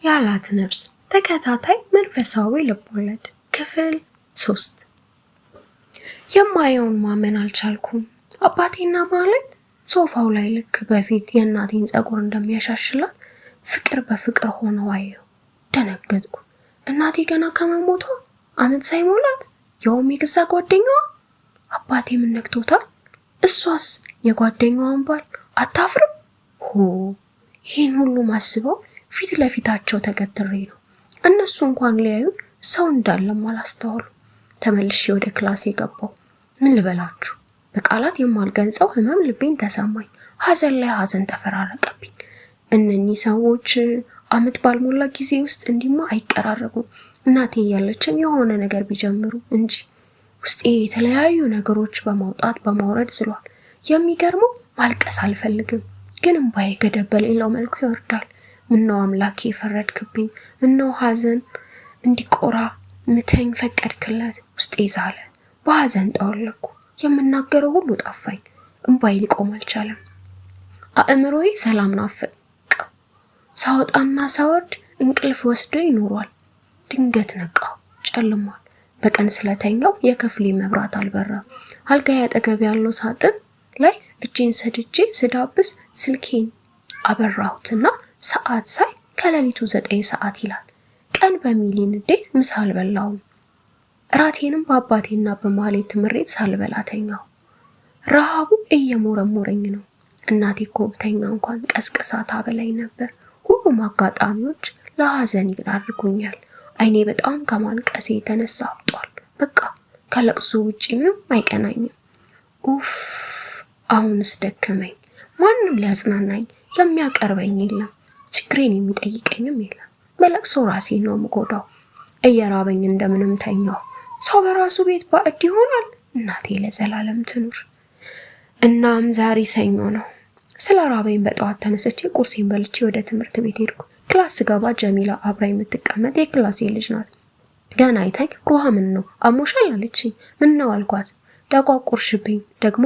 ያላት ነፍስ ተከታታይ መንፈሳዊ ልቦለድ ክፍል 3። የማየውን ማመን አልቻልኩም። አባቴና ማለት ሶፋው ላይ ልክ በፊት የእናቴን ጸጉር እንደሚያሻሽላት ፍቅር በፍቅር ሆነው አየሁ። ደነገጥኩ። እናቴ ገና ከመሞቷ ዓመት ሳይሞላት ያውም የገዛ ጓደኛዋ። አባቴ ምን ነክቶታል? እሷስ የጓደኛዋን ባል አታፍርም? ሆ፣ ይህን ሁሉ ማስበው ፊት ለፊታቸው ተገትሬ ነው። እነሱ እንኳን ሊያዩ ሰው እንዳለም አላስተዋሉ። ተመልሼ ወደ ክላሴ ገባሁ። ምን ልበላችሁ፣ በቃላት የማልገልጸው ህመም ልቤን ተሰማኝ። ሀዘን ላይ ሀዘን ተፈራረቀብኝ። እነኚህ ሰዎች ዓመት ባልሞላ ጊዜ ውስጥ እንዲማ አይቀራረቡም። እናቴ እያለችም የሆነ ነገር ቢጀምሩ እንጂ። ውስጤ የተለያዩ ነገሮች በማውጣት በማውረድ ዝሏል። የሚገርመው ማልቀስ አልፈልግም፣ ግን እምባዬ ገደብ በሌለው መልኩ ይወርዳል። ምነው አምላኬ የፈረድክብኝ? ምነው ሀዘን እንዲቆራ ምተኝ ፈቀድክለት? ውስጤ ዛለ። በሀዘን ጠወለኩ። የምናገረው ሁሉ ጠፋኝ። እምባዬ ሊቆም አልቻለም። አእምሮዬ ሰላም ናፈቀው። ሳወጣና ሳወርድ እንቅልፍ ወስዶ ይኖሯል። ድንገት ነቃው። ጨልሟል። በቀን ስለተኛው የክፍሌ መብራት አልበራም። አልጋዬ አጠገብ ያለው ሳጥን ላይ እጄን ሰድጄ ስዳብስ ስልኬን አበራሁትና ሰዓት ሳይ ከሌሊቱ 9 ሰዓት ይላል። ቀን በሚሊ ንዴት ምሳ አልበላሁም። እራቴንም በአባቴና በማህሌት ምሬት ሳልበላ ተኛሁ። ረሃቡ እየሞረሞረኝ ነው። እናቴ እኮ ብተኛ እንኳን ቀስቅሳ ታበላኝ ነበር። ሁሉም አጋጣሚዎች ለሀዘን ይዳርጉኛል። አይኔ በጣም ከማልቀሴ የተነሳ አብጧል። በቃ ከለቅሶ ውጪ ምንም አይቀናኝም። ኡፍ፣ አሁንስ ደከመኝ። ማንም ሊያጽናናኝ የሚያቀርበኝ የለም። ችግሬን የሚጠይቀኝም የለም። በለቅሶ ራሴን ነው የምጎዳው። እየራበኝ እንደምንም ተኛሁ። ሰው በራሱ ቤት ባዕድ ይሆናል። እናቴ ለዘላለም ትኑር። እናም ዛሬ ሰኞ ነው። ስለ ራበኝ በጠዋት ተነስቼ ቁርሴን በልቼ ወደ ትምህርት ቤት ሄድኩ። ክላስ ስገባ ጀሚላ አብራ የምትቀመጥ የክላሴ ልጅ ናት። ገና አይታኝ ሩሃ ምን ነው አሞሻል አለችኝ። ምን ነው አልኳት። ደቋቁርሽብኝ ደግሞ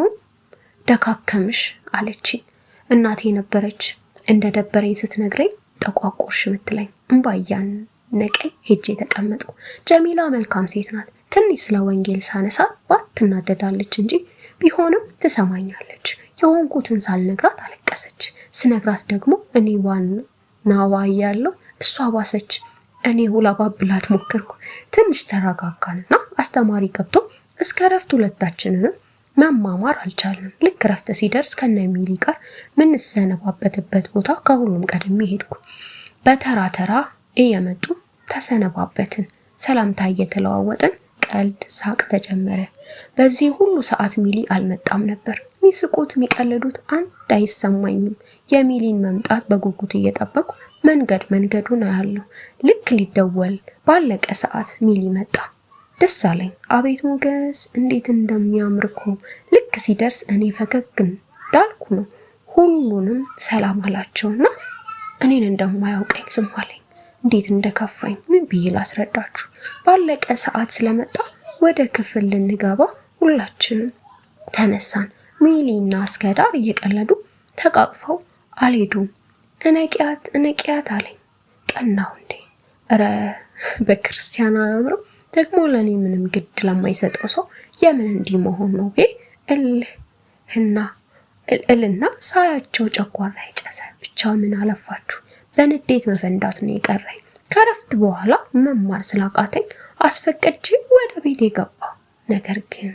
ደካከምሽ አለችኝ። እናቴ ነበረች እንደ ደበረኝ ስትነግረኝ ጠቋቁርሽ ምትለኝ። እምባ እያነቀኝ ሄጄ ተቀመጥኩ። ጀሚላ መልካም ሴት ናት። ትንሽ ስለ ወንጌል ሳነሳባት ትናደዳለች እንጂ ቢሆንም ትሰማኛለች። የሆንኩትን ሳልነግራት አለቀሰች። ስነግራት ደግሞ እኔ ዋናዋ እያለሁ እሷ ባሰች። እኔ ሁላ ባብላት ሞከርኩ። ትንሽ ተረጋጋንና አስተማሪ ገብቶ እስከ እረፍት ሁለታችንንም መማማር አልቻልንም። ልክ እረፍት ሲደርስ ከነ ሚሊ ጋር ምንሰነባበትበት ቦታ ከሁሉም ቀድሜ ሄድኩ። በተራ ተራ እየመጡ ተሰነባበትን። ሰላምታ እየተለዋወጥን ቀልድ ሳቅ ተጀመረ። በዚህ ሁሉ ሰዓት ሚሊ አልመጣም ነበር። ሚስቁት የሚቀልዱት አንድ አይሰማኝም። የሚሊን መምጣት በጉጉት እየጠበኩ መንገድ መንገዱን አያለሁ። ልክ ሊደወል ባለቀ ሰዓት ሚሊ መጣ። ደስ አለኝ። አቤት ሞገስ እንዴት እንደሚያምር እኮ። ልክ ሲደርስ እኔ ፈገግ እንዳልኩ ነው ሁሉንም ሰላም አላቸውና እኔን እንደማያውቀኝ ዝም አለኝ። እንዴት እንደከፋኝ ምን ብዬ ላስረዳችሁ? ባለቀ ሰዓት ስለመጣ ወደ ክፍል ልንገባ ሁላችንም ተነሳን። ሚሊና አስከዳር እየቀለዱ ተቃቅፈው አልሄዱም። እነቂያት እነቂያት አለኝ። ቀናሁ እንዴ? እረ በክርስቲያን አያምርም። ደግሞ ለእኔ ምንም ግድ ለማይሰጠው ሰው የምን እንዲህ መሆን ነው? እልህና እልና ሳያቸው ጨጓራ ይጨሰ። ብቻ ምን አለፋችሁ በንዴት መፈንዳት ነው የቀረኝ። ከረፍት በኋላ መማር ስላቃተኝ አስፈቅጄ ወደ ቤት የገባሁ። ነገር ግን